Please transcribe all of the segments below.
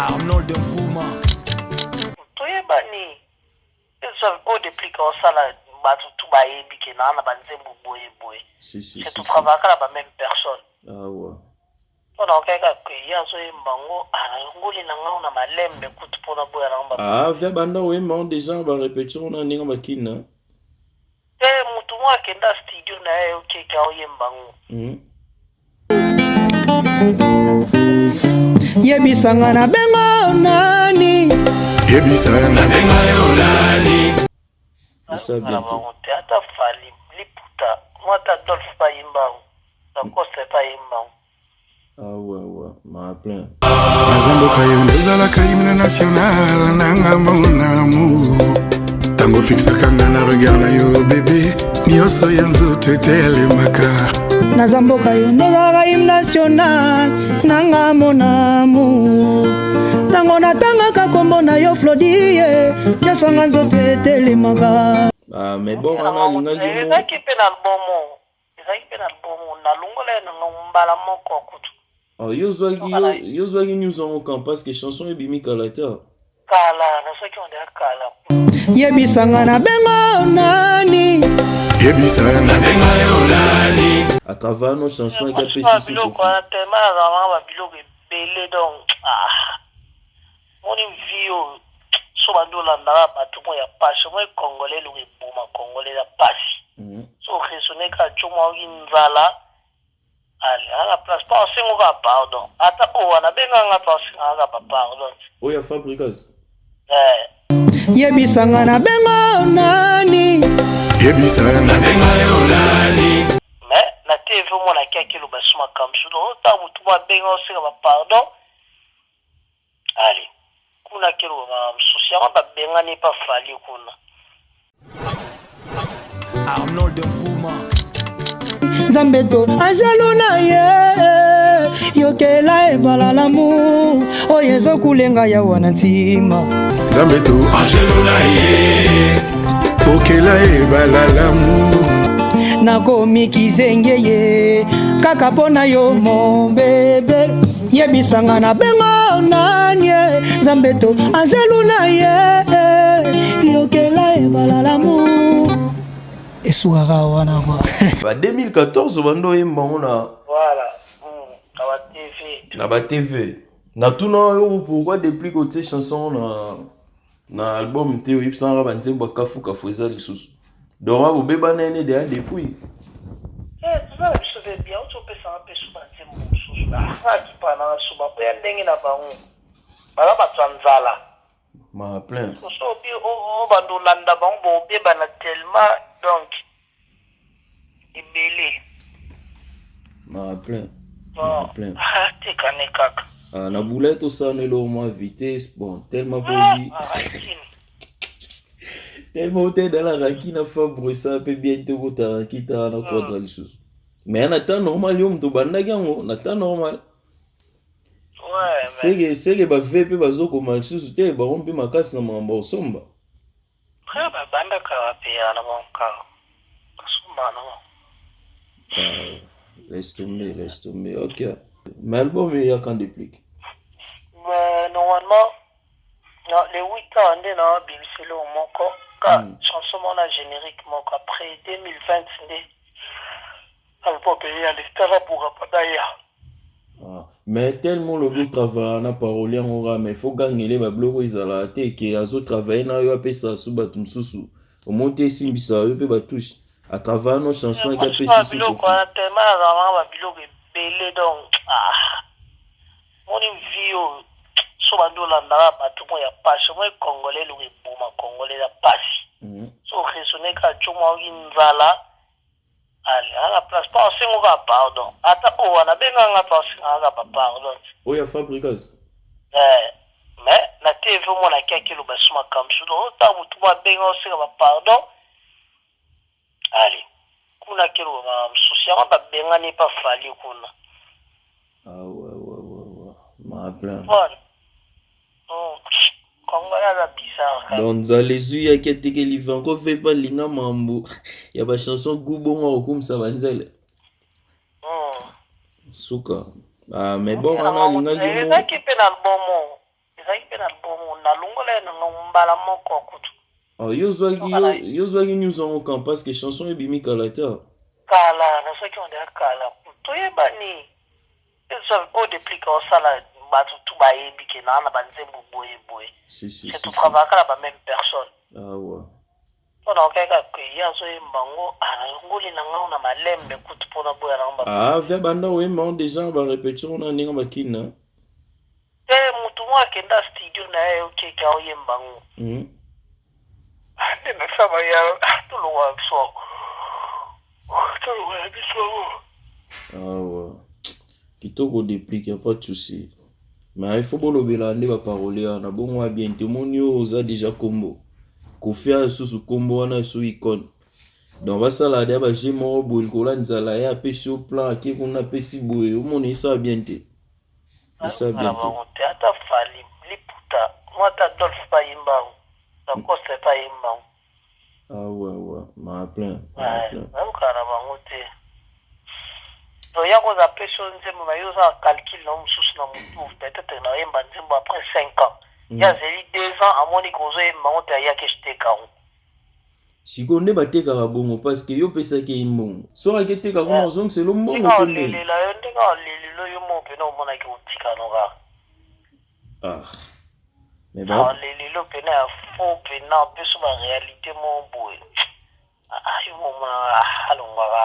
Arnold Mvuma. Toyebani oyo Deplick aosala bato tu bayebi ke naa na banzembo boye boye. Si, si, C'est si, to si. travaillaka na ba même personne. Awa. Mpo na okaki kaka ye azoyemba yango alongoli na ngai na malembe kutu mpona boya na ngo. Ah, via banda oyemba ngo déjà ba répétition na ndenge bakina. Te, motu moko akenda studio na ye okeke aoyemba ngo. Yebisanga na benga nani? Yebisa nabenga yo nani? Esa Ayokana bien te. bango te, ata Fally Liputa mwa, ata Adolphe bayemba yango, Lacoste mpe ayemba yango. Ah ouais, ma plein. Naza mboka yo nde ozalaka hymne national nanga mon amour. Ntango fixaka nga na regard na yo bebe, nyonso ya nzoto etelemaka. Naza mboka yo nde ozalaka hymne national nanga mon amour. Ntango natangaka kombo na yo Flodie, nyonso nga nzoto etelemaka. Ah, mais bon, wana alingaki mo. Ezalaki mpe na album oyo, ezalaki mpe na album oyo nalongola ye nanga mbala moko kutu. Oh, yo zwaki yo zwaki news yango quand? Parce que chanson ebimi kala te. Kala, nazwaki ondea kala. Yebisanga na benga nani? Yebisa nabenga yo nani? À travers nos chansons eki apesi su Biloko Kofi. wana tellement nazalaka babiloko ebele, donc ah, moni vie oyo so bandi olandaka bato mo ya pasi omoi congolais, eloko eboma congolais ya pasi. So raisonne kaka tio mwa oki nzala ale ala place mpo asengo kaka pardon, ata oyo wana abenganga mpe asengaka kaka bapardon. Oyo ya Fabrigas. Eh. Yebisanga na benga nani? Yebisa nabenga yo nani? Mais na TV omonaki akeloba so makambo so, donc ota motu mo abenga osenga bapardon, ale kuna akeloba makambo mosusu, yango babengani epa Fally kuna. Arnold Mvuma. Nzambe to angelu na ye yokela ebala lamu oyo ezokulenga ya wana ntima. Nzambe to angelu na ye okela ebala lamu. Nakomi kizenge ye kaka mpo na yo mon bebe. Yebisanga na benga nani ye? Nzambe to angelu na ye yokela ebala lamu esukaka wana kwa. Ba 2014 bando oyemba ngo na Voilà, na ba TV. Na ba TV. Natuna yo pourquoi depuis kotie chanson na album te, oyebisanga banzembo ya kafu kafu eza lisusu. Donc wana bobebana ene deya depuis. Eh, toza na biso mpe bien, oti opesanga mpe so banzembo mosusu akipa nanga so baboya ndenge na bango, baza bato ya nzala. Ma plein. So obi obanda olanda bango bobebana tellement, donc ebele. Ma plein. Bon. Ma plein. Atekane kaka. Ah, na bula tosala eloko mwa vitesse, bon, tellement bobi Ah, kini. Tellement otedalaka kina Fabre esa mpe bien te, okotaka kita na quadra lisusu, mais na temps normal yo moto obandaki yango na temps normal. Ouais, mais Seke bave mpe bazokoma lisusu te, bango mpe makasi na makambo ya kosomba. Frère, babandaka wapi ya na bango kaka basomba na bango. Ah, laisse tomber, laisse tomber. Ok, mais album eyaka Deplick? Mais normalement na le 8 ans nde na bimisi eloko moko ka chanson moko na générique moko. Après 2020 nde album eya lestara buka pada ya. Ah, mais tellement lobi otravailla na parole yango kaka, mais faut gangele babiloko ezalaka te ke azotravaille na yo, apesa su bato mosusu omoni te, esimbisa yo mpe batouche atravaille no chanson eki apesi su Biloko Kofi. wana tellement nazalaka babiloko ebele, donc ah, moni vie oyo so bandi olandaka bato mo ya pasi omoi congolais, eloko eboma congolais ya pasi. So raisonne kaka tio mwa oki nzala ale ala place mpo asengo kaka pardon, ata oyo wana abenganga mpe asengaka kaka bapardon. Oyo ya Fabrigas. Eh, mais na TV omonaki akeloba so makambo so, donc ota motu mo abenga osenga bapardon, ale kuna akeloba makambo mosusu, yango babengani epa Fally kuna. Ah ouais, ma plein. Voilà. Congolais aza bizarre kaka. Donc nzala ezwi yaki atekeli vanko ve mpe alinga mambo ya bachanson gu bongo akokumisa banzele. Suka. Ah, mais bon, wana alingaki mo Ezalaki mpe na album oyo. Azalaki mpe na album, nalongola ye nanga mbala moko kutu. Ah, yo ozwaki yo, yo ozwaki news yango quand? Parce que chanson ebimi kala te. Kala, nazwaki yango deja kala. Toyebani. Oyo Deplick osala bato tu bayebi ke naa na banzembo boye boye. Si si C'est si. tout Si. travaillaka na ba même personne. Ah ouais. Mpo na okaki kaka ye azoyemba yango, alongoli na ngai na malembe kutu mpona boya nango ba. Ah, via banda oyemba yango déjà ba répétition na ndenge bakina. Te, motu moko akenda studio na ye okeke aoyemba yango. Nde nasala ya tolongola biso yango. Tolongola biso yango. Ah ouais. Kitoko Deplick, y a pas de souci. Mais il faut bolobela nde ba parole wana bongo ya bien te. Omoni oyo oza déjà kombo. Koffi aya susu kombo wana so icône. Donc basala deya ba jeu moko boye likolo ya nzala, ye apesi yo plan, ake kuna apesi boye, omona esala bien te. Esala bien te. Bango te, ata Fally Liputa mwa, ata Adolphe bayimba yango, Lacoste mpe ayimba yango. Ah ouais, ma plein, ma plein. Bayokaka na bango te. Donc ya koza apesi yo nzembo na yo, oza na calcul na yo mosusu na motu, peut-être naoyemba nzembo après 5 ans. Ye azeli 2 ans, amoni kozoyemba yango te, ayaki eteka yango. Sikoyo nde batekaka bongo parce que yo opesaki ye mbongo, soki aketeka kuna ozongisela mbongo ndenge to ndenge? Olelela yo, ndenge olelelo yo moko mpena, omonaki kotika no kaka. Ah, mais ba olelelo mpena ya faux mpena mpe so baréalité moko boye. Ah, yo momona alongwaka.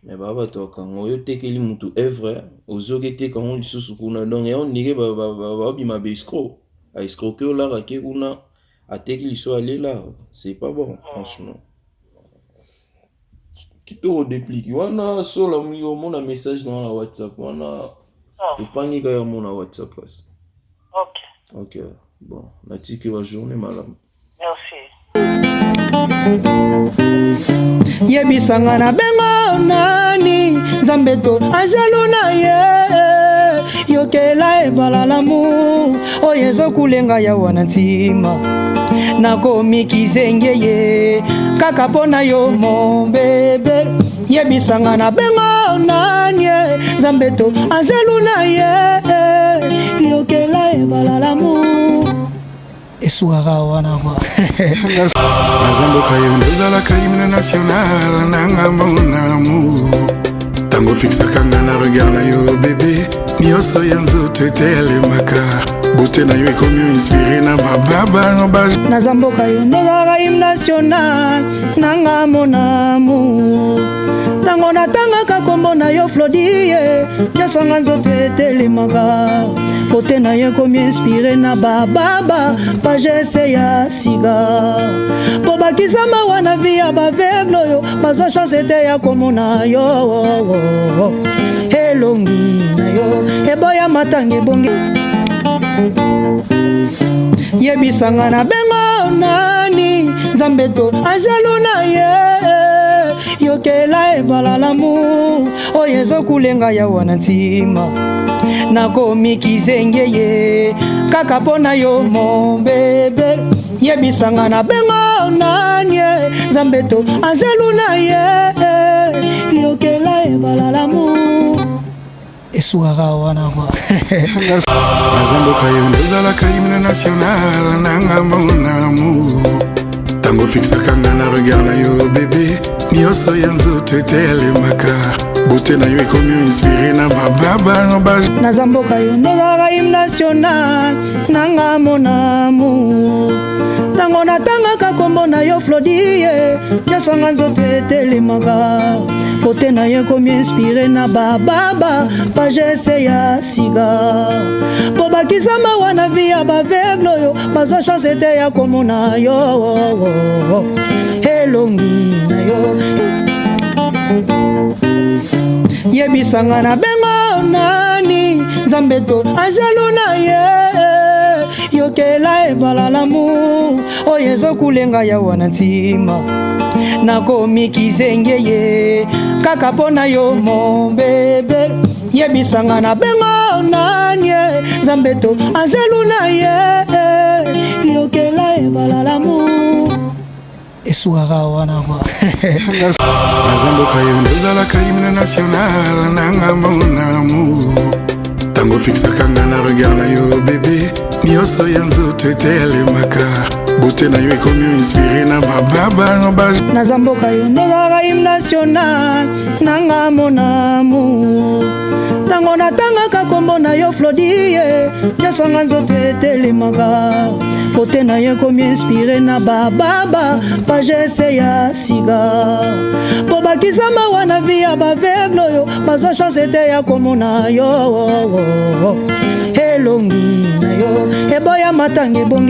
Mais baa bato bakanga oyo otekeli mutu œuvre, ozoki eteka yango lisusu kuna, donc ya ondire babima baescroc, aescroke olaka, ake kuna ateki liso, alela, c'est pas bon franchement. Kitoko Deplick wana sola omona message na wana WhatsApp wana. Topangi kaka mona WhatsApp kasi. Ok. Ok, bon, natiki ba journée malamu. Merci. Yebisanga na bengo nani, Nzambe to angelu na ye, yokela ebala lamu oyo ezokulenga ya wana ntima, nakomi kizenge ye kaka mpo na yo mon bébé. Yebisanga na bengo nani ye, Nzambe to angelu na ye, yokela ebala lamu esukaka wana kwa. Naza mboka yo nde ozalaka hymne national nanga mon amour. Ntango ofixaka nga na regard na yo bébé, nyonso ya nzoto etelemaka, beauté na yo ekomi inspiré na bababa ba. Naza mboka yo nde ozalaka hymne national nanga mon amour. Ntango natangaka kombo na yo Flodie, nyonso nga nzoto etelemaka, kote na ye komi inspiré na bababa bageste ya sika, po bakisama wana vie ya baaveugle oyo bazwa chance te ya komona yo. Elongi na yo eboya matanga ebongi. Yebisanga na bengo nani, Nzambe to angelu na ye, yokela ebala lamu oyo ezokulenga ya wana ntima, nakomi kizenge ye kaka mpo na yo mon bébé. Yebisanga na bengo nani ye, Nzambe to angelu na ye, yokela ebala lamu esukaka wana kwa. Naza mboka yo nde ozalaka hymne national nanga mon amour. Ntango ofixaka nga na regard na yo bébé, nyonso ya nzoto etelemaka, beauté na yo ekomi inspiré na bababa ba. Naza mboka yo nde ozalaka hymne national nanga mon amour. Ntango natangaka kombo na yo Flodie, nyonso nga nzoto etelemaka, kote na ye komi inspiré na bababa bageste ya sika, po bakisama wana vie ya baaveugle oyo bazwa chance te ya komona yo. Elongi na yo, yebisanga na bengo nani, Nzambe to angelu na ye, yokela ebala lamu oyo ezokulenga ya wana ntima, nakomi kizenge ye kaka mpo na yo mon bébé. Yebisanga na bengo nani ye, Nzambe to angelu na ye, yokela ebala lamu esukaka wana kwa. Naza mboka yo nde ozalaka hymne national nanga mon amour. Ntango ofixaka nga na regard na yo bébé, nyonso Nyonso ya nzoto etelemaka. Beauté na yo ekomi inspiré na bababa ba. Naza mboka yo ndozalaka hymne national nanga mon amour. Ntango natangaka nkombo na yo, Flodie, nyonso nga nzoto etelemaka. Beauté na yo ekomi inspiré na bababa, bageste ya sika po bakisama wana vie ya baaveugle oyo bazwa chance te ya komona yo. Elongi na yo eboya matanga ebongi.